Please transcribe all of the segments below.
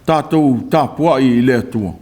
Tatou tapuai i le Atua.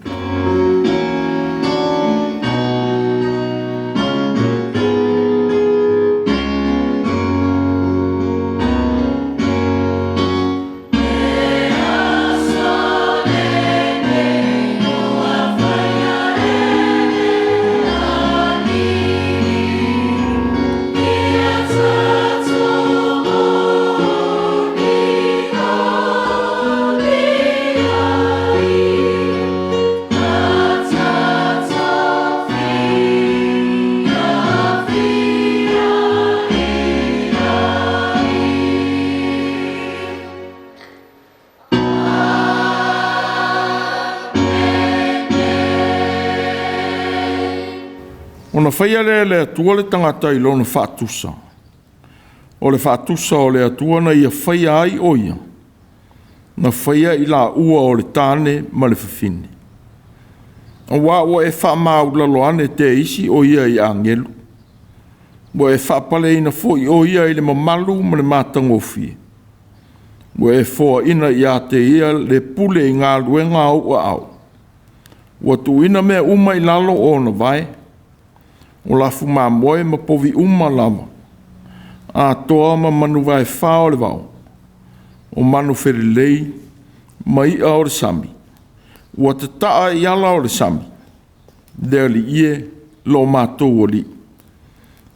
Ona faia lea e le Atua le tagata i lona faatusa. O le faatusa o le Atua na ia faia ai o ia, na faia i laua o le tane ma le fafine. Auā ua e faamaualalo ane te isi o ia i agelu, ua e faapaleina foi o ia i le mamalu ma le matagofie, ua e foaina ia te ia le pule i galuega a ou aao, ua tuuina mea uma i lalo o ona vae, o lafu mamoe ma povi uma lava, atoa ma manuvaefa o le vao, o manufelelei ma i'a o le sami, ua tataa i ala o le sami le Alii e lo matou Alii,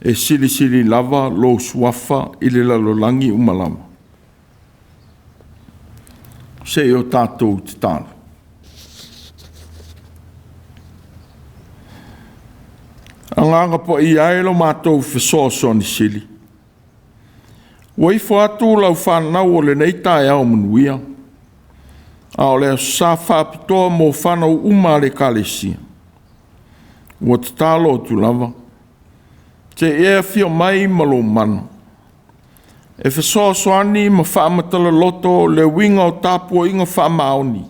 e silisili lava lou suafa i le lalolagi uma lava. Se i o tatou tatalo. Agaga Paia e lo matou fesoasoani sili, ua ifo atu lau fanau o lenei taeao manuia, a o le Aso Sa faapitoa mo fanau uma a le Ekalesia. Ua tatalo atu lava, se i e afio mai ma lou mana e fesoasoani ma faamatala loto le uiga o tapuaiga faamaoni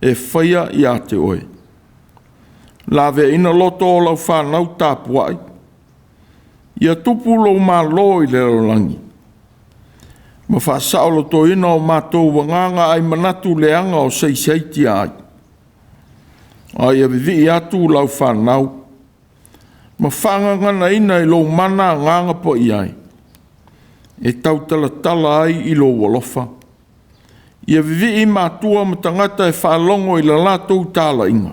e faia ia te Oe. Laveaina loto o lau fanau tapuai, ia tupu lou malo i le lalolagi ma faasaolotoina o matou agaga ai manatu leaga o saisaitia ai. A ia vivii atu lau fanau ma faagaganaina i lou mana Agaga Paia e, e tautalatala ai i lou alofa. Ia vivii matua ma tagata e faalogo i la latou talaiga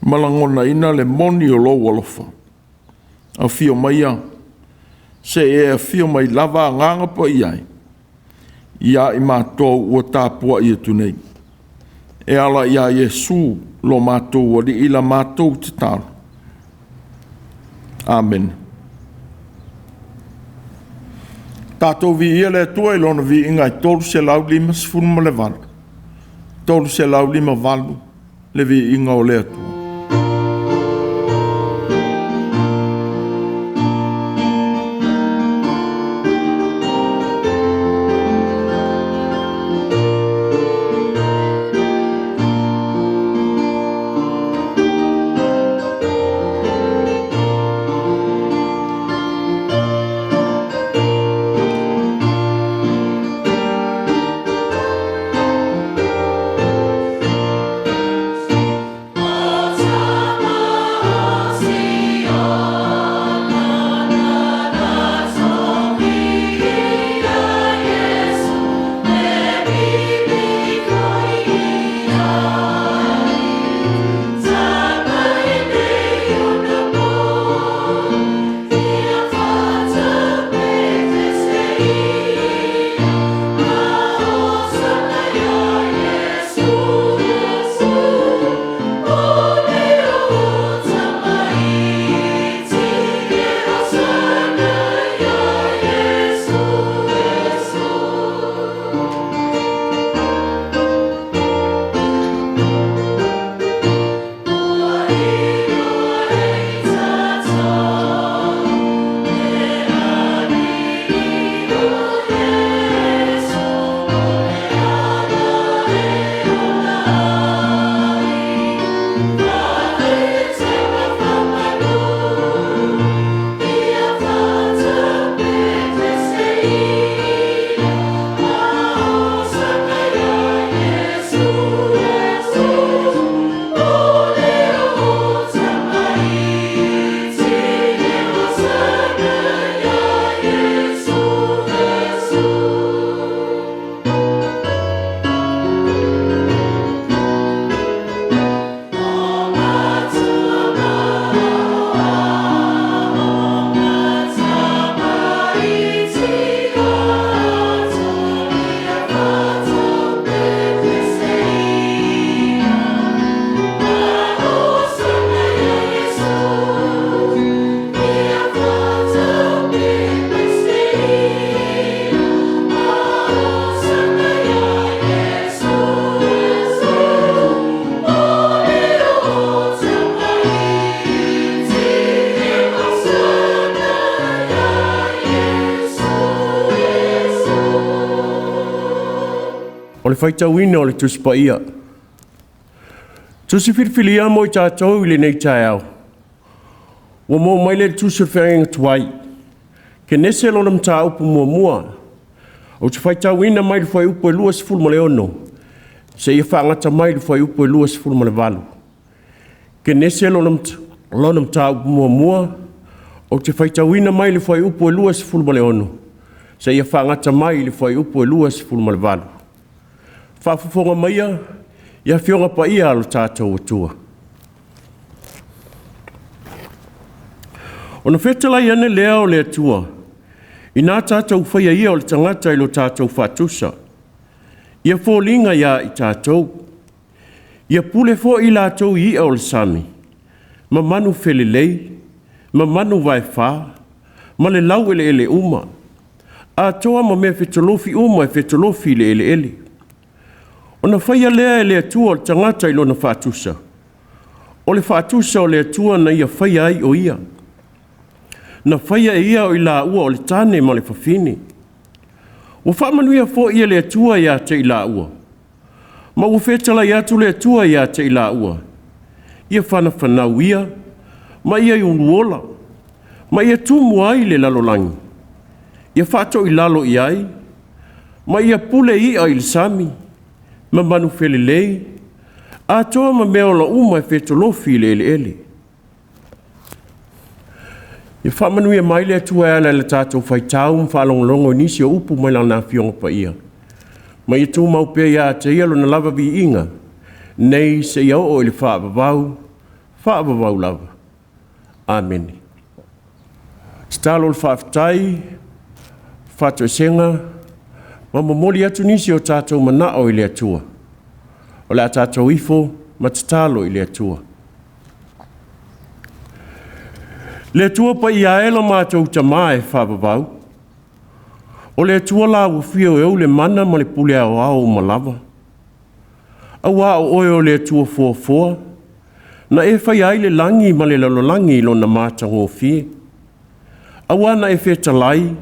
ma lagonaina le moni o lou alofa. Afio maia, se i e afio mai lava Agaga Paia e, ia i matou ua tapuai atu nei, e ala ia Iesu lo matou Alii la matou tatalo. Amene. Tatou viia le Atua i lona viiga e 358, 358 le viiga o le Atua. O le faitauina o le Tusi Paia. Tusi filifilia mo i tatou i lenei taeao, ua maua mai lea i le Tusi o le Feagaiga Tuai, Kenese lona mataupu muamua. Ou te faitauina mai le fuaiupu e 26 seia faagata mai le fuaiupu e 28. Kenese lona mataupu muamua, ou te faitauina mai le fuaiupu e 26 seia faagata mai le fuaiupu e 28. Faafofoga maia i Afioga Paia a lo tatou Atua. Ona fetalai ane lea o le Atua, ina tatou faia ia o le tagata i lo tatou faatusa, ia foliga ia i tatou, ia pule foi i latou i ia o le sami, ma manu felelei, ma manu vaefa, ma le laueleele uma, atoa ma mea fetolofi uma e fetolofi i le eleele. Ona faia lea e le Atua o le tagata i lona faatusa, o le faatusa o le Atua na ia faia ai o ia. Na faia e ia o i laua o le tane ma le fafine. Ua faamanuia foi e le Atua ia te i laua, ma ua fetalai atu le Atua ia te i laua, ia fanafanau ia, ma ia uluola, ma ia tumu ai le lalolagi, ia faatoilalo i ai, ma ia pule ia i le sami, ma manu felelei, atoa ma meaola uma e fetolofi i le eleele. Ia faamanuia mai le Atua e ala i le tatou faitau ma faalogologo i nisi o upu mai Lana Afioga Paia, ma ia tumau pea ia te Ia Lona lava viiga, nei seia oo i le faavavau, faavavau lava. Amene. Tatalo o le faafetai, faatoesega, ma momoli atu nisi o tatou manao i le Atua. O le a tatou ifo ma tatalo i le Atua. Le Atua paia e lo matou Tama e faavavau, o le Atua la ua fia e ou le mana ma le pule aoao uma lava. Aua o oe o le Atua foafoa, na e faia ai le lagi ma le lalolagi i lona matagofie. Aua na e fetalai,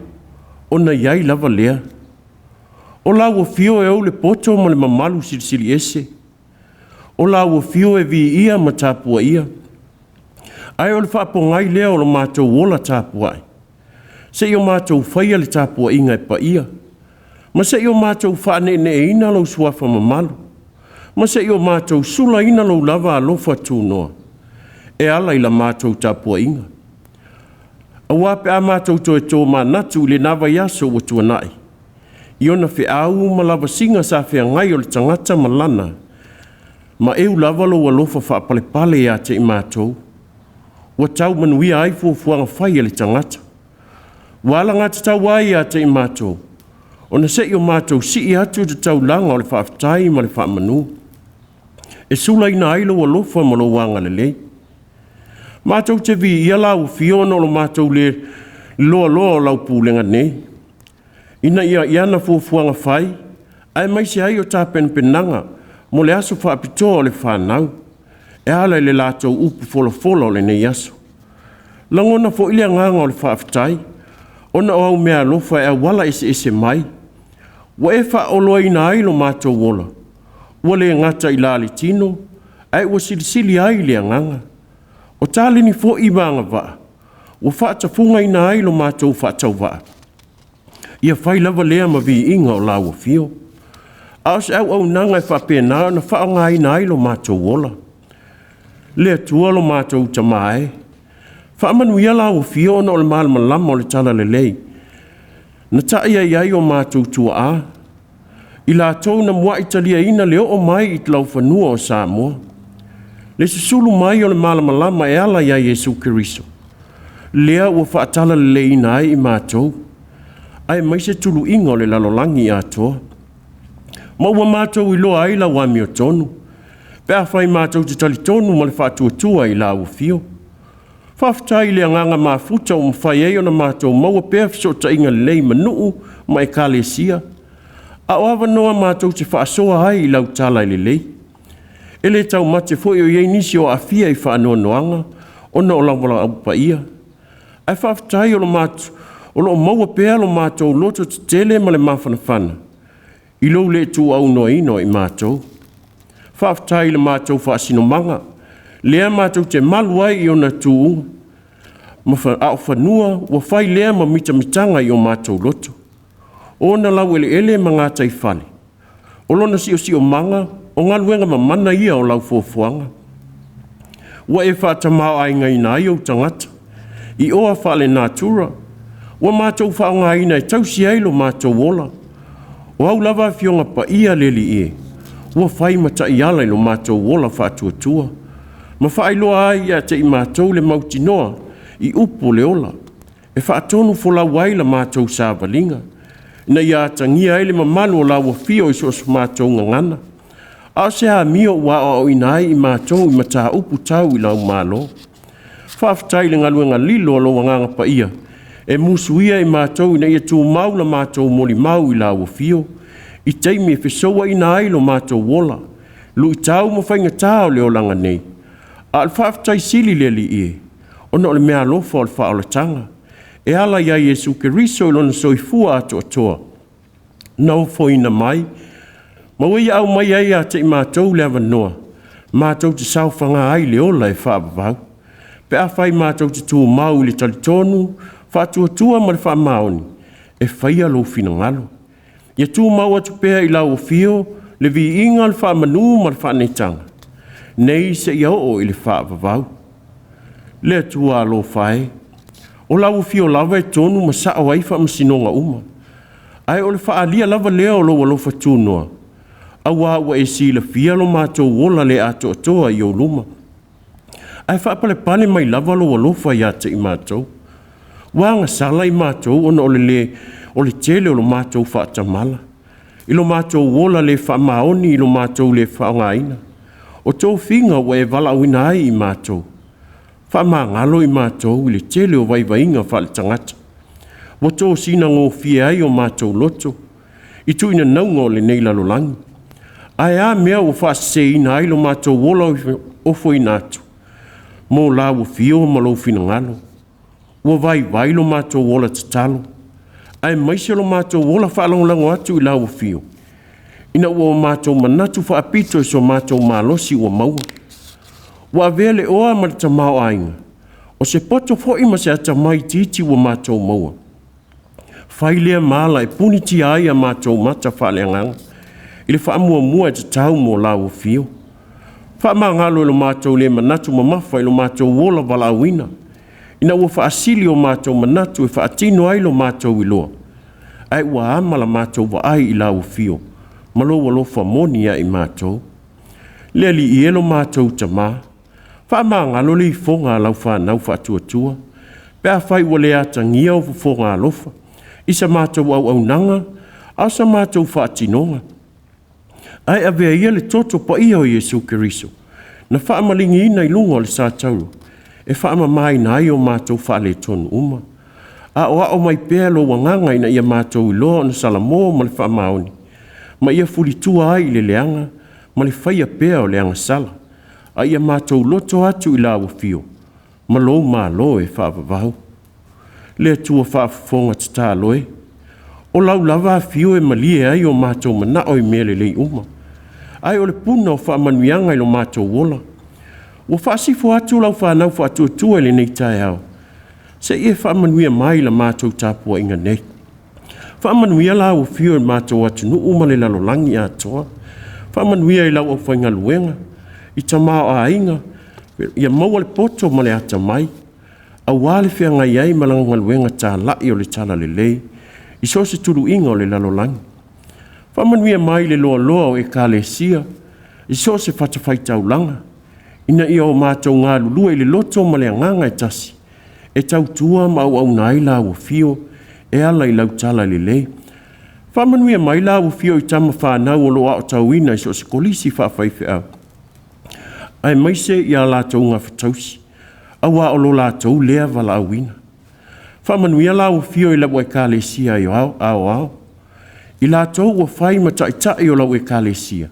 ona i ai lava lea. O lau afio e ou le poto ma le mamalu silisili ese. O lau afio e viia ma tapuaia. Ae o le faapogai lea o lo matou ola tapuai, se i o matou faia le tapuaiga e paia, ma se i o matou faaneeneeina lou suafa mamalu, ma se i o matou sulaina lou lava alofa tunoa, e ala i la matou tapuaiga. Aua pe a matou toe tomanatu i lena vaiaso ua tuanai, i ona feau ma lavasiga sa feagai o le tagata ma lana, ma eu lava lou alofa faapalepale ia te i matou, ua tau manuia ai fuafuaga fai a le tagata. Ua alagatatau ai ia te i matou, ona se i o matou sii atu le taulaga o le faafetai ma le faamanu, e sulaina ai lou alofa ma lou agalelei. Matou te viia lau afio ona o lo matou le loaloa o lau pulega nei, ina ia i ana fuafuaga fai, aemaise ai o tapenapenaga mo le aso faapitoa o le fanau, e ala i le latou upu folafola o lenei aso. Lagona foi le agaga o le faafetai, ona o au meaalofa e auala eseese mai, ua e faaoloaina ai lo matou ola, ua le gata i la le tino, ae ua silisili ai le agaga. O taleni foi ma agavaa, ua faatafugaina ai lo matou faatauvaa, ia fai lava lea ma viiga o lau afio. A o se auaunaga e faapena ona faaaogaina ai lo matou ola. Le Atua lo matou Tama e, faamanuia lau afio ona o le malamalama o le talalelei, na taia i ai o matou tuaa, i latou na muai taliaina le oo mai i laufanua o Samoa, le susulu mai o le malamalama e ala ia Iesu Keriso, lea ua faatalaleleina ai i matou, aemaise tuluiga o le lalolagi atoa. Ma ua matou iloa ai lau amiotonu, pe afai matou te talitonu ma le faatuatua i lau afio. Faafetai i le agaga mafuta ua mafai ai ona matou maua pea fesootaiga lelei ma nuu ma ekalesia, a o avanoa matou te faasoa ai i lau tala lelei. E le taumate foi o i ai nisi o aafia i faanoanoaga ona o lau valaau paia. Ae faafetai o lo o maua pea lo matou loto tetele ma le mafanafana i lou le tuuaunoaina o i matou. Faafetai i le matou faasinomaga, lea matou te malu ai i ona tuuga, a o fanua ua fai lea ma mitamitaga i o matou loto. O ona laueleele ma gataifale, o lona siosiomaga, o galuega mamana ia o lau foafoaga. Ua e faatamaoaigaina ai ou tagata i oa faalenatura ua matou faaaogaina e tausi ai lo matou ola. O au lava Afioga Paia le Alii e, ua fai ma taiala i lo matou ola faatuatua, ma faailoa ai ia te i matou le mautinoa i upu o le ola, e faatonufolau ai la matou savaliga, ina ia atagia ai le mamalu o lau afio i so o se matou gagana, a o se amio ua aoaoina ai i matou i mataupu tau i lau Malo. Faafetai i le galuega lilo a lou Agaga Paia e musuia i matou ina ia tumau la matou molimau i lau afio i taimi e fesouaina ai lo matou ola, luitau ma faigata o le olaga nei. A o le faafetai sili le Alii e, ona o le meaalofa o le faaolataga e ala ia Iesu Keriso i lona soifua atoatoa na ofoina mai, ma ua ia aumaia ai ia te i matou le avanoa matou te saofaga ai i le ola e faavavau, pe afai matou te tumau i le talitonu faatuatua ma le faamaoni e faia lou finagalo. Ia tumau atu pea i lau afio le viiga, le faamanu ma le faaneetaga, nei seia oo i le faavavau. Le Atua alofa e, o lau afio lava e tonu ma sao ai faamasinoga uma, ae o le faaalia lava lea o lou alofa tunoa, auā ua e silafia lo matou ola le atoatoa i ou luma, ae faapalepale mai lava lou alofa ia te i matou. Ua agasala i matou ona o le tele o lo matou faatamala, i lo matou ola le faamaoni i lo matou le faaaogaina o tofiga ua e valaauina ai i matou. Faamagalo i matou i le tele o vaivaiga faaletagata ua tosina gofie ai o matou loto i tuuinanauga o lenei lalolagi. Ae a mea ua faaseseina ai lo matou ola ofoina atu mo lau afio ma lou finagalo? Ua vaivai lo matou ola tatalo, aemaise lo matou ola faalagolago atu i lau afio, ina ua o matou manatu faapito i so matou malosi ua maua. Ua avea le oa ma le tamaoaiga, o se poto foi ma se atamai itiiti ua matou maua, fai lea ma ala e punitia ai a matou mata faaleagaga i le faamuamua e tatau mo lau afio. Faamagalo i lo matou le manatu mamafa i lo matou ola valaauina, ina ua faasili o matou manatu e faatino ai lo matou iloa, ae ua ama la matou vaai i lau afio ma lou alofa moni ia i matou. Le Alii e lo matou Tama, faamagalo le ifoga a lau fanau faatuatua, pe afai ua le atagia ou fofoga alofa i sa matou auaunaga a o sa matou faatinoga. Ae avea ia le toto paia o Iesu Keriso na faamaligiina i luga o le satauro e faamamaina ai o matou faaletonu uma. Aoao mai pea lou agaga ina ia matou iloa ona salamo ma le faamaoni, ma ia fulitua ai i le leaga ma le faia pea o le agasala, a ia matou loto atu i lau afio ma lou Malo e faavavau. Le Atua faafofoga tatalo e, o lau lava afio e malie ai o matou manao i mea lelei uma, ae o le puna o faamanuiaga i lo matou ola. Ua faasifo atu lau fanau faatuatua i lenei taeao, se i e faamanuia mai i la matou tapuaiga nei. Faamanuia lau afio i le matou atunuu ma le lalolagi atoa. Faamanuia i lau aufaigaluega, i tama o aiga, ia maua le poto ma le atamai, aua le feagai ai ma lau galuega talai o le talalelei i so o se tuluiga o le lalolagi. Faamanuia mai i le loaloa o Ekalesia i so o se fatafaitaulaga, ina ia o matou galulue i le loto ma le agaga e tasi, e tautua ma auauna ai lau afio e ala i lau talalelei. Faamanuia mai lau afio i tama fanau o lo o aotauina i so o se kolisi faafaifeau, aemaise i a latou gafatausi, auā o lo latou lea valaauina. Faamanuia lau afio i lau Ekalesia aoao, i latou ua fai ma taitai o lau Ekalesia,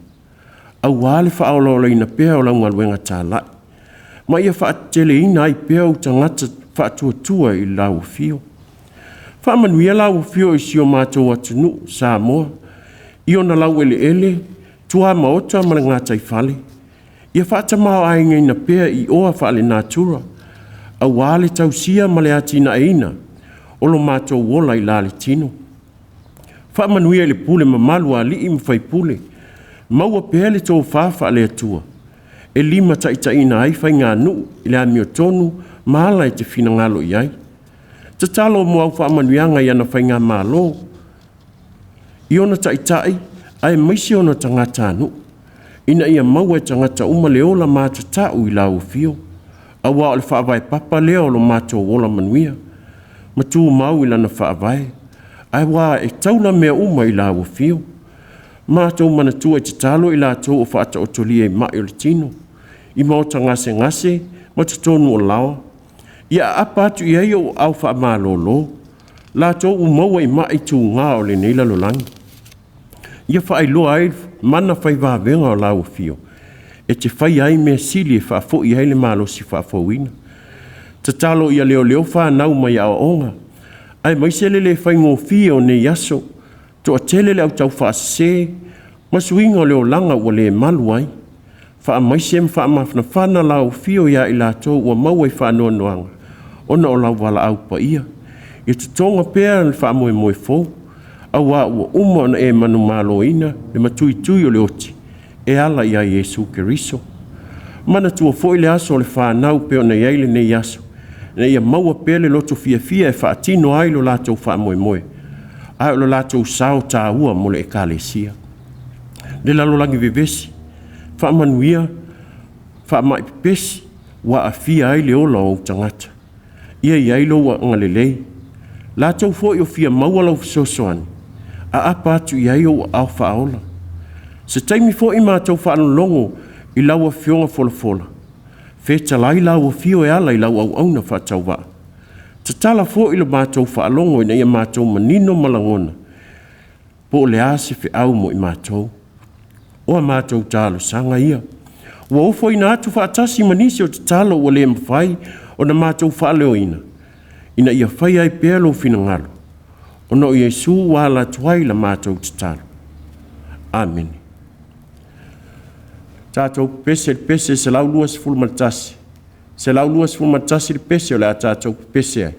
aua le faaolaolaina pea o lau galuega talai, ma ia faateteleina ai pea ou tagata faatuatua i lau afio. Faamanuia lau afio i si o matou atunuu Samoa I ona laueleele, tuamaota ma le gataifale, ia faatamaoaigaina pea i oa faalenatura, aua le tausia ma le atinaeina o lo matou ola i la le tino. Faamanuia i le pule mamalu a alii ma faipule, maua pea le tofa faale-Atua e limataitaiina ai faiganuu i le amiotonu ma ala e te finagalo i ai. Tatalo mo au faamanuiaga i ana faigamalo, i ona taitai aemaise ona tagatanuu, ina ia maua e tagata uma le ola matatau i lau afio, aua o le faavae papa lea o lo matou ola manuia ma tumau i lana faavae, aua e taula mea uma i lau afio. Matou manatua e tatalo i latou o faataotolia i mai o le tino, i maota gasegase ma totonu o laoa, ia aapa atu i ai ou aao faamalolo, latou ua maua i mai tuga o lenei lalolagi. Ia faailoa ai mana fai vavega o lau afio, e te faia ai mea sili e faafoi ai le malosi faafouina. Tatalo ia leoleo fanau mai aoaoga, aemaise le le faigofie o nei aso, toatele le au taufaasese ma suiga o le olaga ua le malu ai. Faamaise ma faamafanafana lau afio ia i latou ua maua i faanoanoaga ona o lau valaau paia. Ia totoga pea le faamoemoe fou, aua ua uma ona e manumaloina le matuitui o le oti e ala ia Iesu Keriso. Manatua foi le aso o le fanau pei ona i ai lenei aso, ina ia maua pea le loto fiafia e faatino ai lo latou faamoemoe, a o lo latou sao taua mo le Ekalesia. Le lalolagi vevesi, faamanuia faamai pepesi ua aafia ai le ola o ou tagata. Ia i ai lou agalelei. Latou foi o fia maua lau fesoasoani, aapa atu i ai ou aao faaola. Se taimi foi matou faalologo i lau Afioga folafola, fetalai lau afio e ala i lau auauna faatauvaa. Tatala foi le matou faalogo ina ia matou manino ma lagona po o le a se feau mo i matou. O a matou talosaga ia, ua ofoina atu faatasi ma nisi o tatalo ua le mafai ona matou faaleoina, ina ia faia ai pea lou finagalo, ona o Iesu ua ala atu ai la matou tatalo. Amene. Tatou pepese i le pese 121, 121 le pese o le a tatou pepese ai.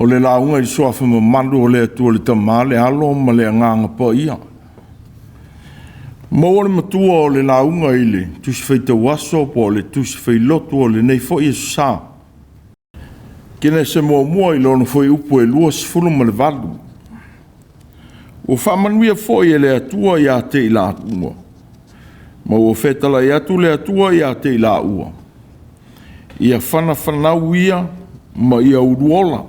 le lauga i le suafa mamalu o le Atua le Tama, le Alo ma le Agaga Paia. Maua le matua o le lauga i le Tusi Faitau Aso po o le Tusi Failotu o lenei foi Aso Sa. Kenese muamua i lona fuaiupu e 28. Ua faamanuia foi e le Atua ia te i laua, ma ua fetalai atu le Atua ia te i laua, ia fanafanau ia ma ia uluola,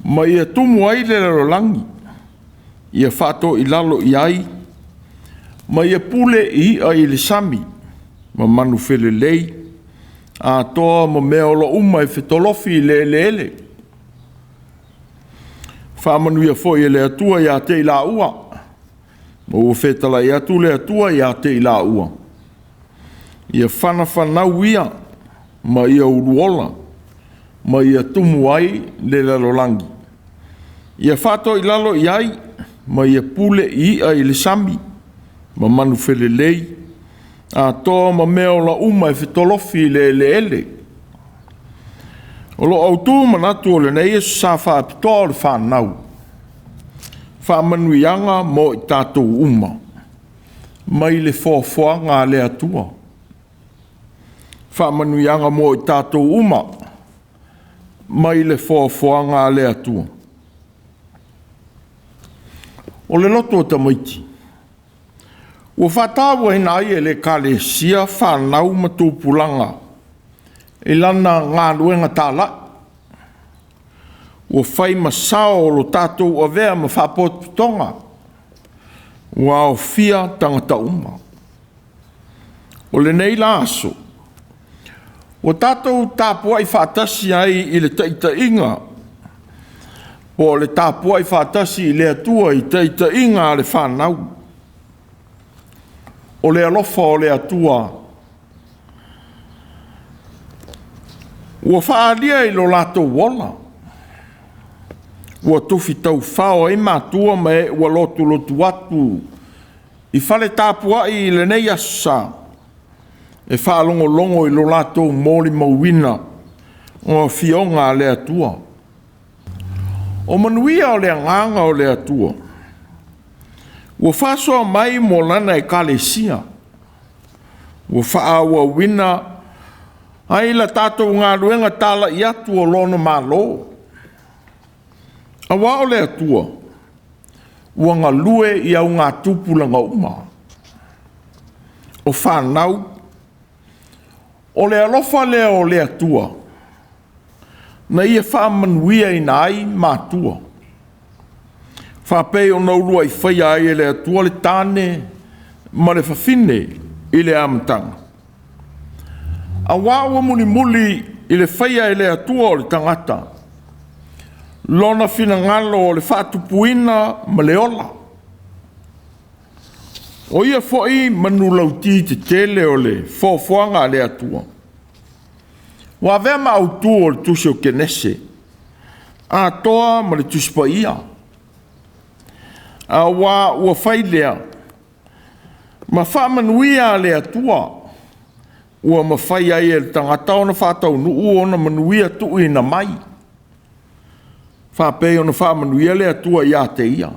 ma ia tumu ai le lalolagi, ia faatoilalo i ai, ma ia pule i i'a i le sami, ma manu felelei, atoa ma mea ola uma e fetolofi i le eleele. Faamanuia foi e le Atua ia te i laua, ma ua fetalai atu le Atua ia te i laua, ia fanafanau ia ma ia uluola, ma ia tumu ai le lalolagi, ia faatoilalo i ai, ma ia pule i i'a i le sami, ma manu felelei, atoa ma mea ola uma e fetolofi i le eleele. O lo autu manatu o lenei Aso Sa faapitoa o le fanau, faamanuiaga mo i tatou uma, mai le foafoaga a le Atua. Faamanuiaga mo i tatou uma, mai le foafoaga a le Atua. O le loto o tamaiti, ua faatauaina ai e le Ekalesia fanau ma tupulaga i lana galuega talai. Ua fai ma sao o lo tatou avea ma faapotopotoga, ua aofia tagata uma. O lenei la aso, ua tatou tapuai faatasi ai i le taitaiga, po o le tapuai faatasi i le Atua i taitaiga a le fanau. O le alofa o le Atua ua faaalia i lo latou ola, ua tufi taufao ai matua ma e ua lotulotu atu i fale tapuai i lenei aso sa, e faalogologo i lo latou molimauina o afioga a le Atua. O manuia o le agaga o le Atua ua faasoa mai mo lana ekalesia, ua faaauauina ai la tatou galuega talai atu o lona Malo. Aua o le Atua ua galue i augatupulaga uma. O fanau, o le alofa lea o le Atua na ia faamanuiaina ai matua, faapei ona uluai faia ai e le Atua le tane ma le fafine i le amataga. Aua ua mulimuli i le faia e le Atua o le tagata lona finagalo o le faatupuina ma le ola. O ia foi manulauti tetele o le foafoaga a le Atua. Ua avea ma autu o le Tusi o Kenese, atoa ma le Tusi Paia, aua ua fai lea ma faamanuia a le Atua, ua mafai ai e le tagata ona faataunuu ona manuia tuuina mai, faapei ona faamanuia le Atua ia te ia,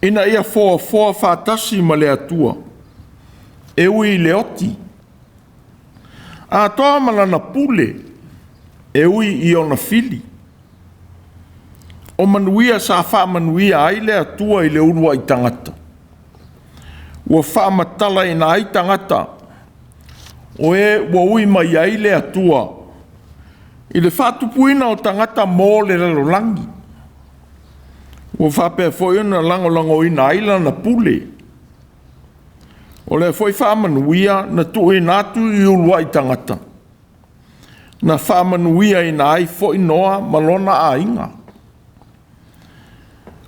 ina ia foafoa faatasi ma le Atua, e ui i le oti, atoa ma lana pule, e ui i ona fili. O manuia sa faamanuia ai le Atua i le uluai tagata, ua faamatalaina ai tagata o e ua ui mai ai le Atua i le faatupuina o tagata mo le lalolagi. Ua faapea foi ona lagolagoina ai lana pule. O lea foi faamanuia na tuuina atu i uluai tagata, na faamanuiaina ai foi Noa ma lona aiga.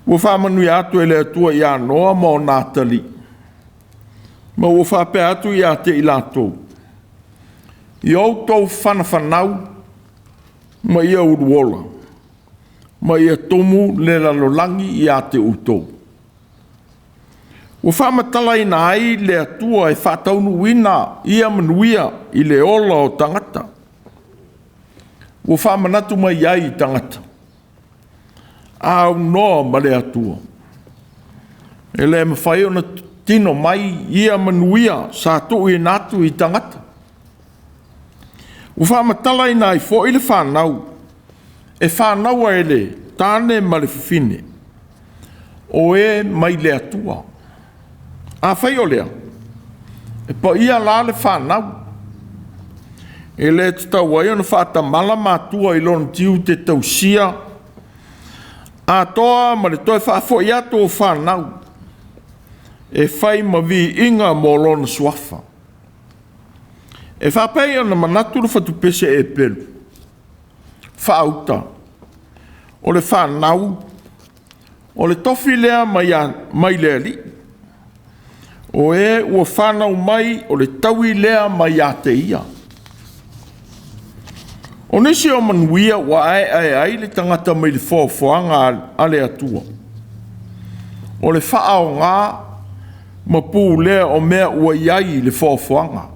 Ua faamanuia atu e le Atua ia Noa ma ona atalii, ma ua faapea atu ia te i latou, ia outou fanafanau ma ia uluola, ma ia tumu le lalolagi ia te outou. Ua faamatalaina ai le Atua e faataunuuina ia manuia i le ola o tagata. Ua faamanatu mai ai i tagata, a aunoa ma le Atua, e le mafai ona tino mai ia manuia sa tuuina atu i tagata. Ua faamatalaina ai foi le fanau e fanaua e le tane ma le fafine, o e mai le Atua. Afai o lea, e paia la le fanau, e le tatau ai ona faatamala matua i lona tiute tausia atoa ma le toe faafoi atu o fanau e fai ma viiga mo lona suafa. E faapei ona manatu le fatupese Epelu, faauta, o le fanau, o le tofi lea mai le Alii, o e ua fanau mai o le taui lea mai ia te ia. O nisi o manuia ua aeae ai le tagata mai le foafoaga a le Atua, o le faaaoga ma pulea o mea ua i ai i le foafoaga,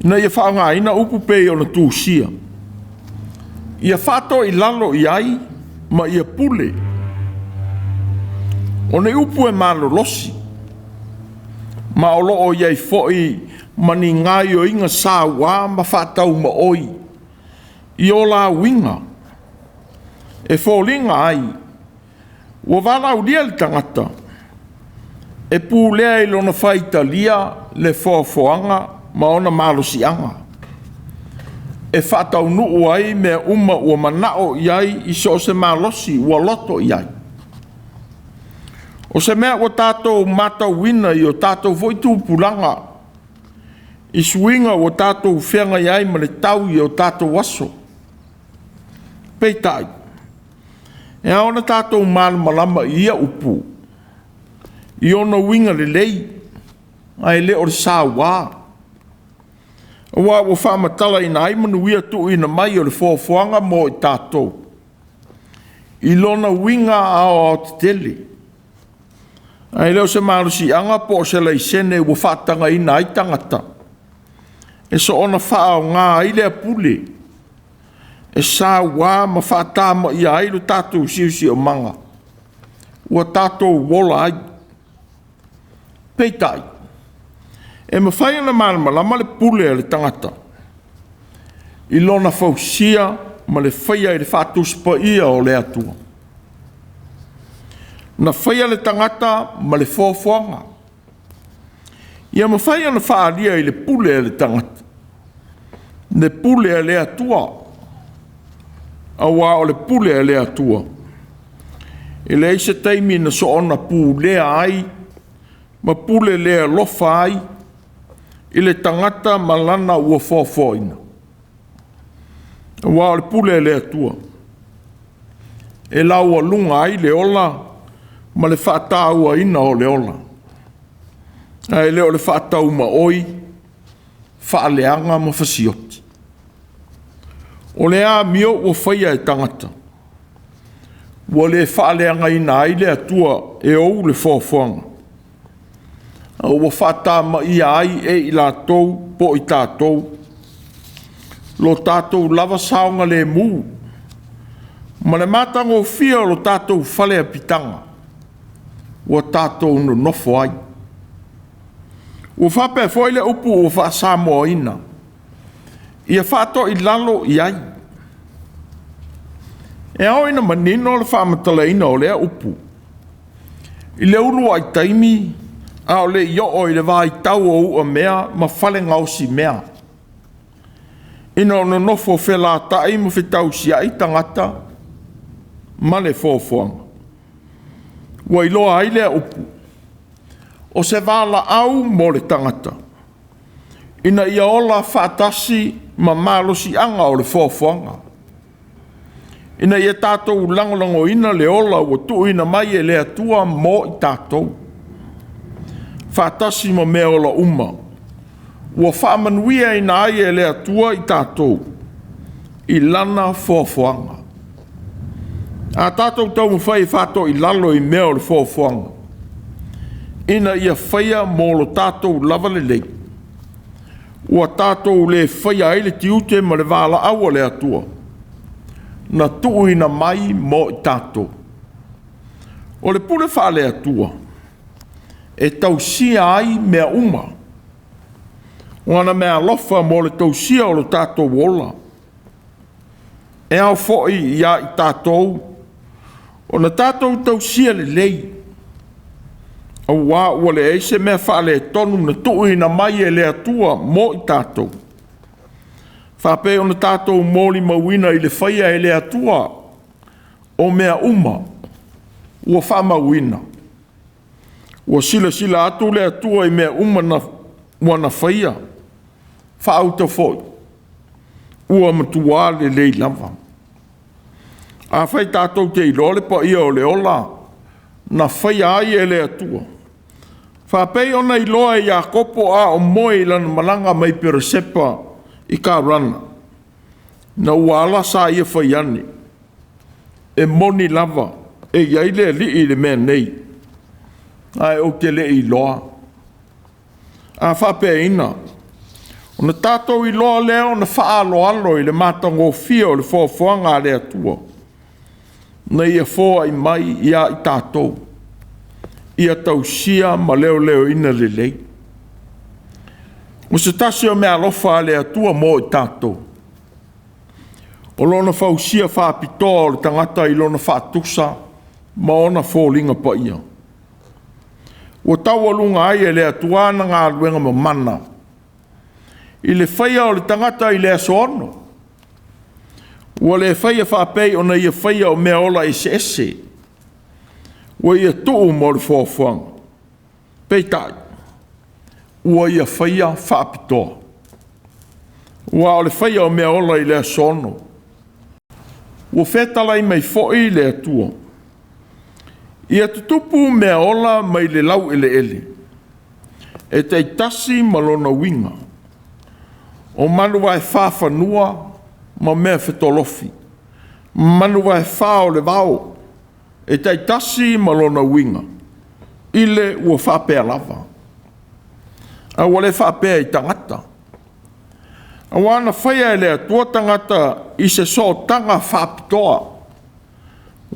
ina ia faaaogaina upu pei ona tusia, ia faatoilalo i ai ma ia pule. O le upu e malolosi, ma o lo o i ai foi ma ni gaoioiga sauā ma faataumaoi i o la uiga, e foliga ai ua valaaulia le tagata e pulea i lona faitalia le foafoaga ma ona malosiaga, e faataunuu ai mea uma ua manao i ai i so o se malosi ua loto i ai. O se mea ua tatou matauina i o tatou foi tupulaga, i suiga ua tatou feagai ai ma le tau i o tatou aso. Peitai, e ao ona tatou malamalama i ia upu, i ona uiga lelei, ae le o le sauā, aua ua faamatalaina ai manuia tuuina mai o le foafoaga mo i tatou, i lona uiga aoaotetele, ae le o se malosiaga po o se laisene ua faatagaina ai tagata e soona faaaoga ai lea pule e sauā ma faatamaia ai lo tatou siosiomaga ua tatou ola ai. Peitai, e mafai ona malamalama le pule a le tagata i lona fausia ma le faia i le faatusi paia o le Atua. Na faia le tagata ma le foafoaga. Ia mafai ona faaalia i le pule a le tagata, le pule a le Atua, aua o le pule a le Atua. E leai se taimi na soona pulea ai ma pule le alofa ai i le tagata ma lana ua foafoaina. Aua o le pule a le Atua, e laualuga ai le ola ma le faatauaina o le ola, ae le o le faataumaoi, faaleaga ma fasioti. O le amio ua faia e tagata, ua le faaleagaina ai le Atua e ou le foafoaga, a ua faatamaia ai e i latou po o i tatou lo tatou lava saogalemu ma le matagofie o lo tatou faleapitaga ua tatou nonofo ai. Ua faapea foi le upu ua faasamoaina, ia faatoilalo i ai. E ao ina manino le faamatalaina o lea upu i le uluai taimi a o le i oo i le vaitau o uamea ma falegaosimea, ina o nonofo felatai ma fetausiai tagata ma le foafoaga. Ua iloa ai lea upu, o se valaau mo le tagata, ina ia ola faatasi ma malosiaga o le foafoaga, ina ia tatou lagolagoina le ola ua tuuina mai e le Atua mo i tatou, faatasi ma mea ola uma, ua faamanuiaina ai e le Atua i tatou i lana foafoaga. A tatou taumafai e faatoilalo i mea o le foafoaga, ina ia faia mo lo tatou lava lelei, Ua tatou le faia ai le tiute ma le valaau a le Atua na tuuina mai mo i tatou. O le pule faale-Atua e tausia ai mea uma, o ana meaalofa mo le tausia o lo tatou ola. E ao foi ia i tatou ona tatou tausia lelei, auā ua leai se mea faaletonu na tuuina mai e le Atua mo i tatou, faapei ona tatou molimauina i le faia e le Atua o mea uma ua faamauina. Ua silasila atu le Atua i mea uma ua na faia, faauta foi, ua matua lelei lava. Afai tatou te iloa le paia o le ola na faia ai e le Atua, faapei ona iloa e Iakopo a o moe i lana malaga mai Peresepa i Karana, ina ua ala sa ia fai ane, e moni lava e i ai le Alii i le mea nei, ae ou te le i iloa. A faapeaina, ona tatou iloa lea ona faaaloalo i le matagofie o le foafoaga a le Atua, na ia foai mai ia i tatou, ia tausia ma leoleoina lelei. O se tasi o meaalofa a le Atua mo i tatou, o lona fausia faapitoa o le tagata i lona faatusa ma ona foliga paia. Ua taualuga ai e le Atua ana galuega mamana i le faia o le tagata i le aso 6. Ua le faia faapei ona ia faia o mea ola eseese, ua ia tuu mo le foafoaga, peitai, ua ia faia faapitoa. Ua o le faia o mea ola i le aso 6, ua fetalai mai foi le Atua, ia tutupu mea ola mai le laueleele, e taitasi ma lona uiga, o manu vae fanua ma mea fetolofi, manu vae fa o le vao, e taitasi ma lona uiga, i le ua faapea lava. A ua le faapea i tagata, auā na faia e le Atua tagata i se sootaga faapitoa,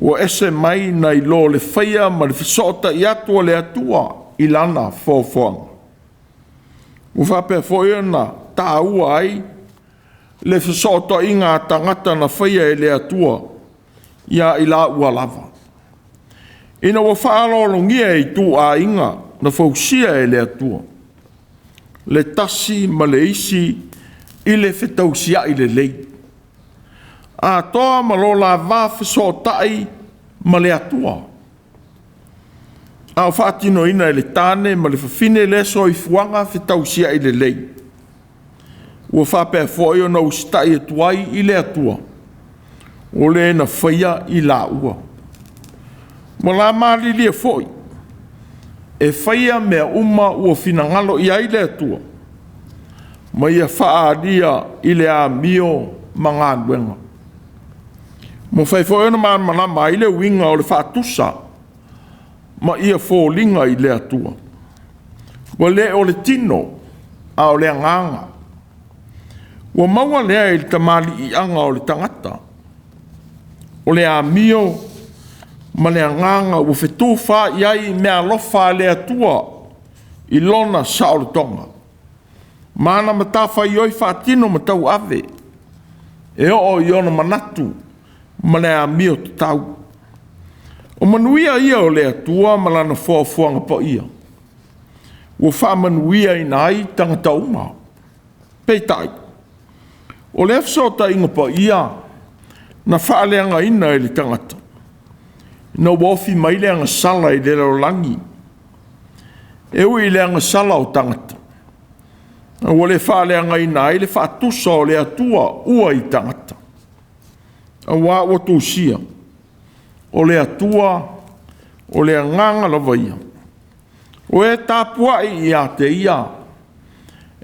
ua ese mai nai lo le faia ma le fesootai atu a le Atua i lana foafoaga. Ua faapea foi ona taua ai le fesootaiga a tagata na faia e le Atua ia i laua lava, ina ua faaaloalogia e ituaiga na fausia e le Atua, le tasi ma le isi i le fetausiai lelei, atoa ma lo la va fesootai ma le Atua, a o faatinoina e le tane ma le fafine lea soifuaga fetausiai lelei, ua faapea foi ona usitai atu ai i le Atua, o le na faia i laua. Ua la malilie foi e faia mea uma ua finagalo i ai le Atua, ma ia faaalia i le amio ma galuega. Ua mafai foi ona malamalama ai le uiga o le faatusa ma ia foliga i le Atua. Ua le o le tino, a o le agaga. Ua maua lea i le tamaliiaga o le tagata, o le amio ma le agaga ua fetufaai ai meaalofa a le Atua i lona saolotoga, ma ana matafaioi faatino ma tauave, e oo i ona manatu ma le amio tatau. O manuia ia o le Atua ma lana foafoaga paia, ua faamanuiaina ai tagata uma. Peitai, o lea fesootaiga paia na faaleagaina e le tagata, ina ua ofi mai le agasala i le lalolagi, e ui i le agasala o tagata, a ua le faaleagaina ai le faatusa o le Atua ua i tagata. Auā ua tusia, o le Atua o le agaga lava ia, o e tapuai ia te ia,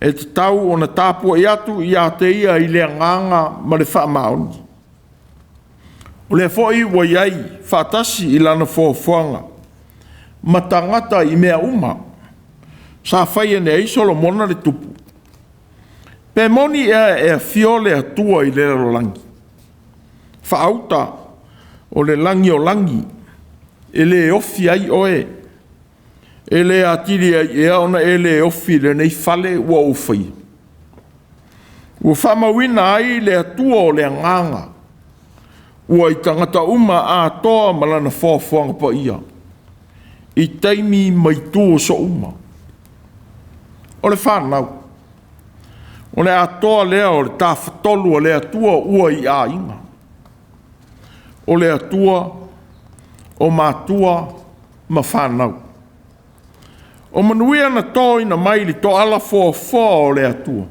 e tatau ona tapuai atu ia te ia i le agaga ma le faamaoni. O lea foi ua i ai faatasi i lana foafoaga ma tagata i mea uma, sa fai ane ai Solomona le tupu. Pe moni ea e afio le Atua i le lalolagi? Faauta o le lagi o lagi, e le ofi ai oe, e le atili ai ea ona e le ofi i lenei fale ua ou faia. Ua faamauina ai le Atua o le agaga, ua i tagata uma atoa ma lana foafoaga paia, i taimi ma itu o so uma. O le fanau, o le atoa lea o le tafatolu o le Atua ua i aiga. O le Atua, o matua ma fanau. O manuia na toina mai i le toala foafoa o le Atua,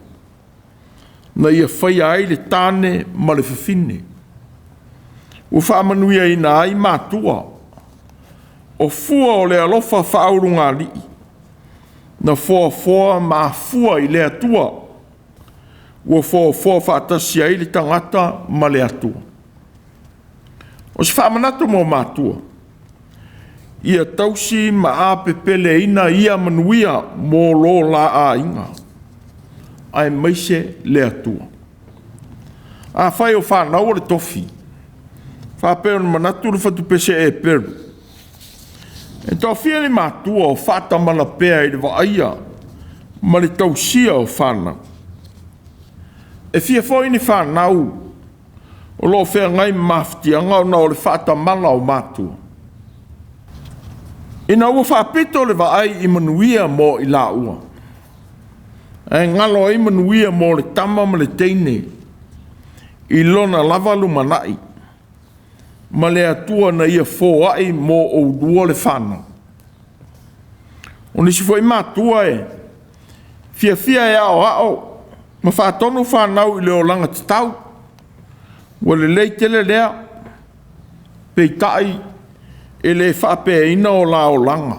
na ia faia ai le tane ma le fafine. Ua faamanuiaina ai matua, o fua o le alofa faaulugalii, na foafoa ma afua i le Atua, ua foafoa faatasi ai le tagata ma le Atua. O se faamanatu mo matua, ia tausi ma apepeleina ia manuia mo lo la aiga, aemaise le Atua. Afai o fanau o le tofi, faapea ona manatu le fatupese Eperu, e toafia ni matua o faatamala pea i le vaaia ma le tausia o fanau. E fia foi ni fanau o loo feagai ma mafatiaga ona o le faatamala o matua. Ina ua faapito le vaai i manuia mo i laua, ae galo ai manuia mo le tama ma le teine i lona lava lumanai, ma le Atua na ia foai mo oulua le fanau. O nisi foi matua e fiafia e aoao ma faatonu fanau i le olaga tatau, ua lelei tele lea, peitai e le faapeaina o la olaga.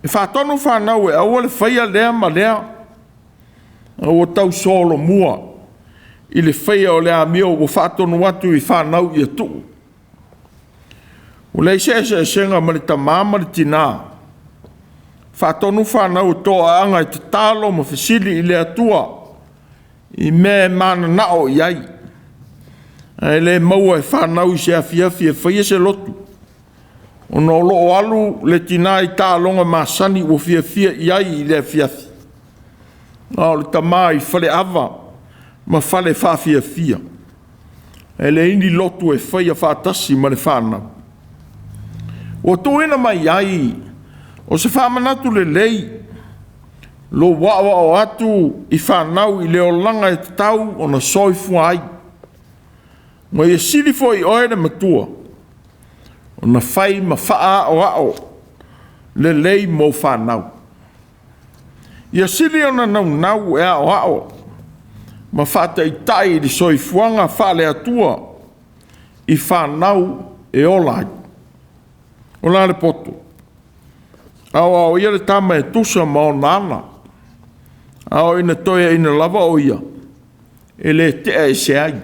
E faatonu fanau e aua le faia lea ma lea, a ua tau solomua i le faia o le amio ua faatonu atu i fanau ia tuu. Ua leai se eseesega ma le tamā ma le tinā. Faatonu fanau e toaaga e tatalo ma fesili i le Atua i mea e mananao i ai, ae le maua e fanau i se afiafi e faia se lotu, ona o loo alu le tinā i taaloga masani ua fiafia i ai i le afiafi, a o le tamā i faleava ma fale faafiafia. E leai ni lotu e faia faatasi ma le fanau. Ua tuuina mai ai o se faamanatu lelei lou aoao atu i fanau i le olaga e tatau ona soifua ai. Ma ia sili foi oe le matua, ona fai ma faaaoao lelei mo fanau. Ia sili ona naunau e aoao ma faataitai i le soifuaga faale-Atua i fanau e ola ai. O la le poto, aoao ia le tama e tusa ma ona ala, a o ina toeaina lava o ia, e le tea ese ai.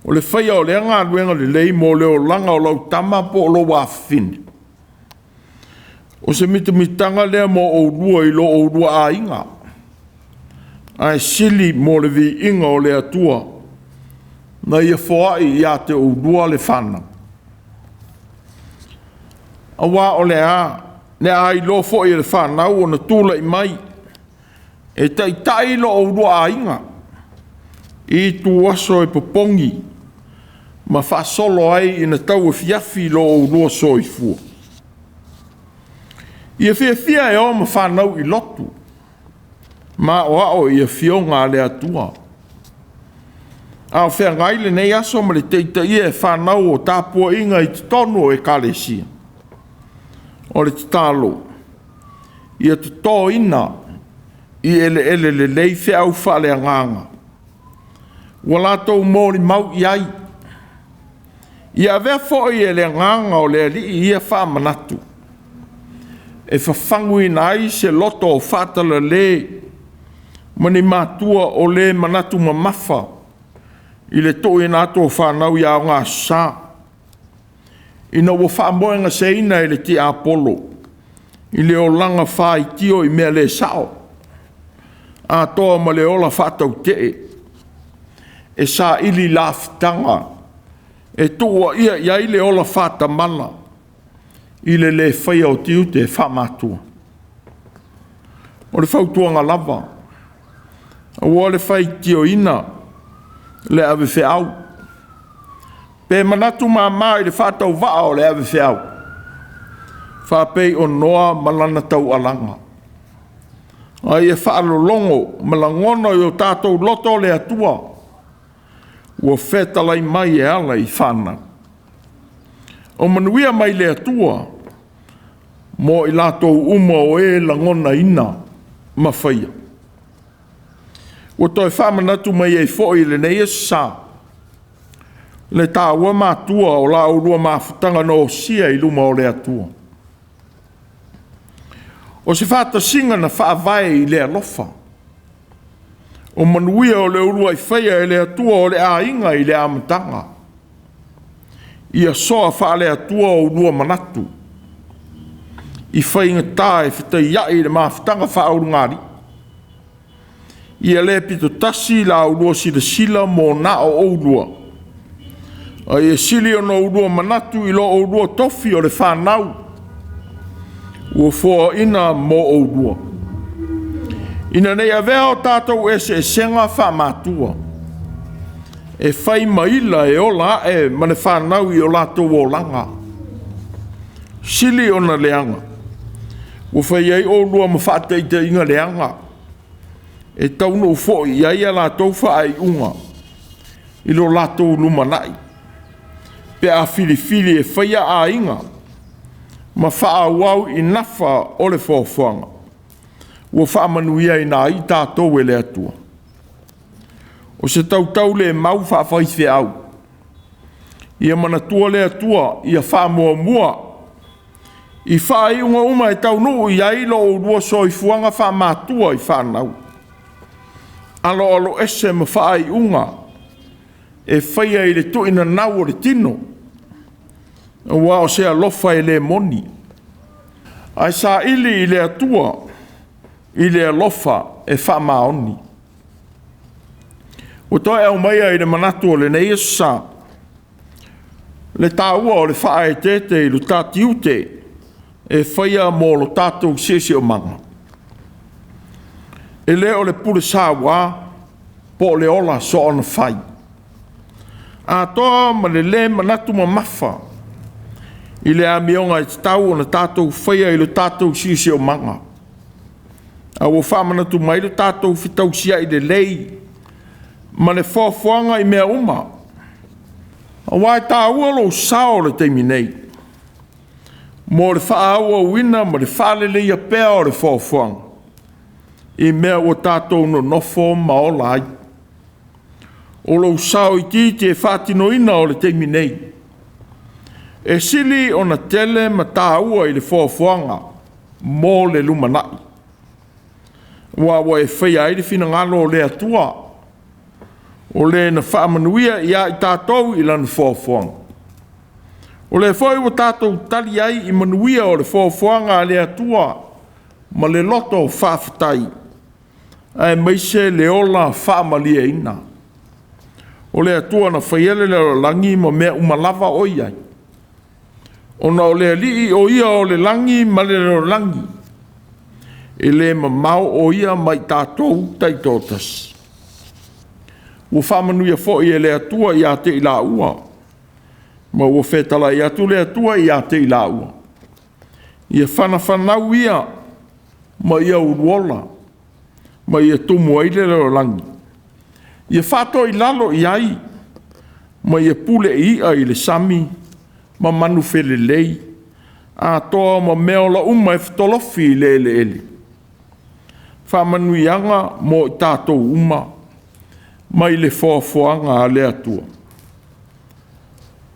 O le faia o lea galuega lelei mo le olaga o lau tama po o lou afafine. O se mitamitaga lea mo oulua i lo oulua aiga, ae sili mo le viiga o le Atua, na ia foai ia te oulua le fanau. Auā o le a, le a iloa foi e le fanau ona tulai mai, e taitai lo oulua aiga, i ituaso e popogi, ma faasolo ai ina tau afiafi lo oulua soifua. Ia fiafia e o ma fanau i lotu, ma aoao i afioga a le Atua. A o feagai lenei aso ma le taitaia e fanau o tapuaiga i totonu o ekalesia. O le tatalo, ia totoina i eleele lelei feau faaleagaga, ua latou molimau i ai. Ia avea foi e le agaga o le Alii ia faamanatu, e fafaguina ai se loto o faatalale ma ni matua o le manatu mamafa i le tuuina atu o fanau i aoga aso Sa, ina ua faamoegaseina e le tiapolo i le olaga faitio i mea le sao. atoa ma le ola faatautee e saili lafitaga e tuuaia i ai le ola faatamala i le le faia o tiute faamatua. O le fautuaga lava, aua le faitioina le avefeau, pe manatu mama i le faatauvaa o le avefeau, faapei o Noa ma lana taualaga, a ia faalologo ma lagona i o tatou loto le Atua ua fetalai mai e ala i fanau. O manuia mai le Atua mo i latou uma o e lagonaina ma faia. Ua toe faamanatu mai ai foi i lenei aso sa le taua matua o la oulua mafutaga na osia i luma o le Atua. O se faatasiga na faavae i le alofa, o manuia o le uluai faia e le Atua o le aiga i le amataga. Ia soa faale-Atua oulua manatu, i faigata e fetaiai le mafutaga faaulugalii. Ia le pitotasi la oulua silasila mo na o oulua, a ia sili ona oulua manatu i lo oulua tofi o le fanau ua foaina mo oulua, ina ne i avea o tatou eseesega faamatua e fai ma ila e ola ae ma le fanau i o latou olaga. Sili ona leaga, ua fai ai oulua ma faataitaiga leaga, e taunuu foi i ai a latou faaiuga i lo latou lumanai, pe a filifili e faia aiga ma faaauau i nafa o le foafoaga ua faamanuiaina ai i tatou e le Atua. O se tautaulemau faafaifeau, ia manatua le Atua ia faamuamua i faaiuga uma e taunuu i ai lo oulua soifuaga faamatua i fanau. Aloaloese ma faaiuga e faia i le tuuinanau o le tino, aua o se alofa e le moni, ae saili i le Atua i le alofa e faamaoni. Ua toe aumaia i le manatu o lenei aso sa le taua o le faaeteete i lo ta tiute e faia mo lo tatou siosiomaga. E le o le pule saua po o le ola soonafai, atoa ma le lē manatu mamafa i le amioga e tatau ona tatou faia i lo tatou siosiomaga, a ua faamanatu mai le tatou fetausiai lelei ma le foafoaga i mea uma, aua e taua lou sao i le taimi nei mo le faaauauina ma le faaleleia pea o le foafoaga i mea ua tatou nonofo ma ola ai. O lou sao itiiti e faatinoina o le taimi nei, e sili ona tele ma taua i le foafoaga mo le lumanai, aua ua e faia ai le finagalo o le Atua, o le na faamanuia ia i tatou i lana foafoaga. O lea foi ua tatou tali ai i manuia o le foafoaga a le Atua ma le loto faafetai, aemaise le ola faamalieina. O le Atua na faia le lalolagi ma mea uma lava o i ai, ona o le Alii o Ia o le lagi ma le lalolagi, e le mamao o Ia mai tatou taitoatasi. Ua faamanuia foi e le Atua ia te i laua, ma ua fetalai atu le Atua ia te i laua, ia fanafanau ia ma ia uluola, ma ia tumu ai le lalolagi, ia faatoilalo i ai, ma ia pule i i'a i le sami ma manufelelei, atoa ma meaola uma e fetolofi i le eleele. Faamanuiaga mo i tatou uma mai le foafoaga a le Atua.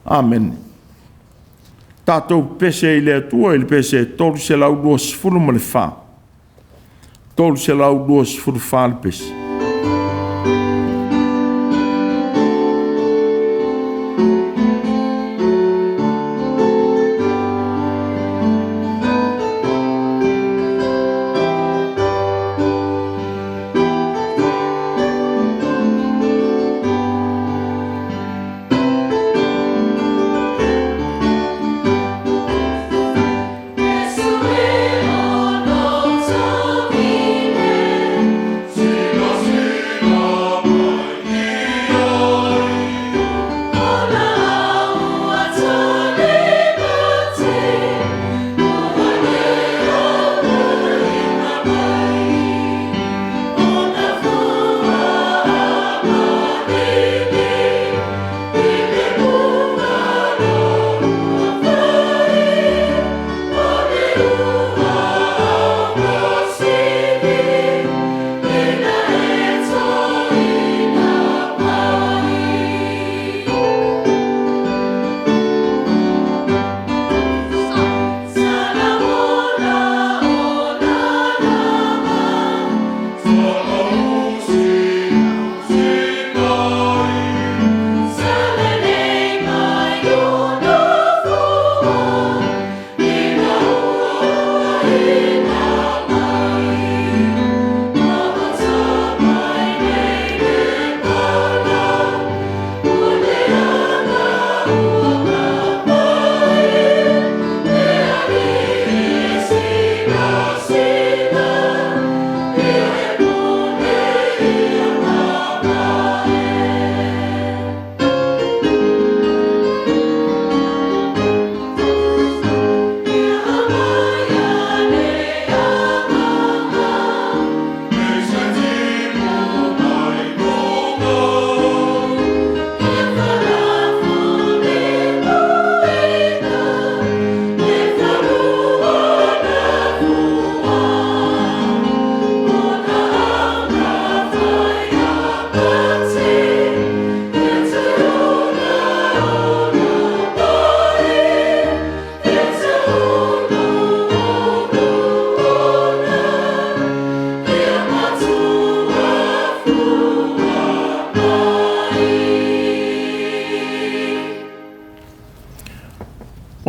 Amene. Tatou pese i le Atua i le pese 324, 324 le pese.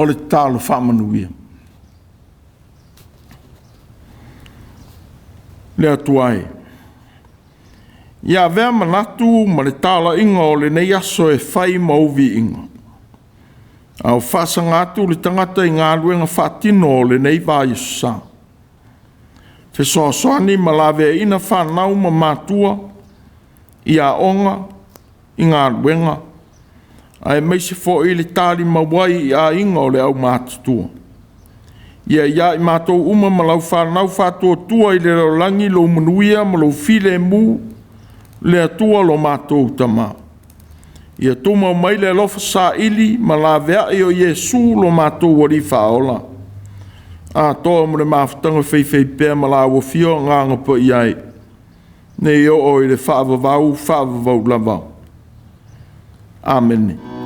O le tatalo faamanuia. Le Atua e, ia avea manatu ma le talaiga o lenei aso e fai ma ou viiga, a o faasaga atu le tagata i galuega faatino o lenei vaiaso sa. Fesoasoani ma laveaiina fanau ma matua i aoga, i galuega, aemaise foi le talimau ai i aiga o le aumatutua. Ia i matou uma ma lau fanau faatuatua i le lalolagi lou manuia ma lou filemu, le Atua lo matou Tama. Ia tumau mai le alofa saili ma laveai o Iesu lo matou Alii Faaola, atoa ma le mafutaga faifaipea ma la oulua Afio Agaga Paia e, nei oo i le faavavau, faavavau lava. Amene.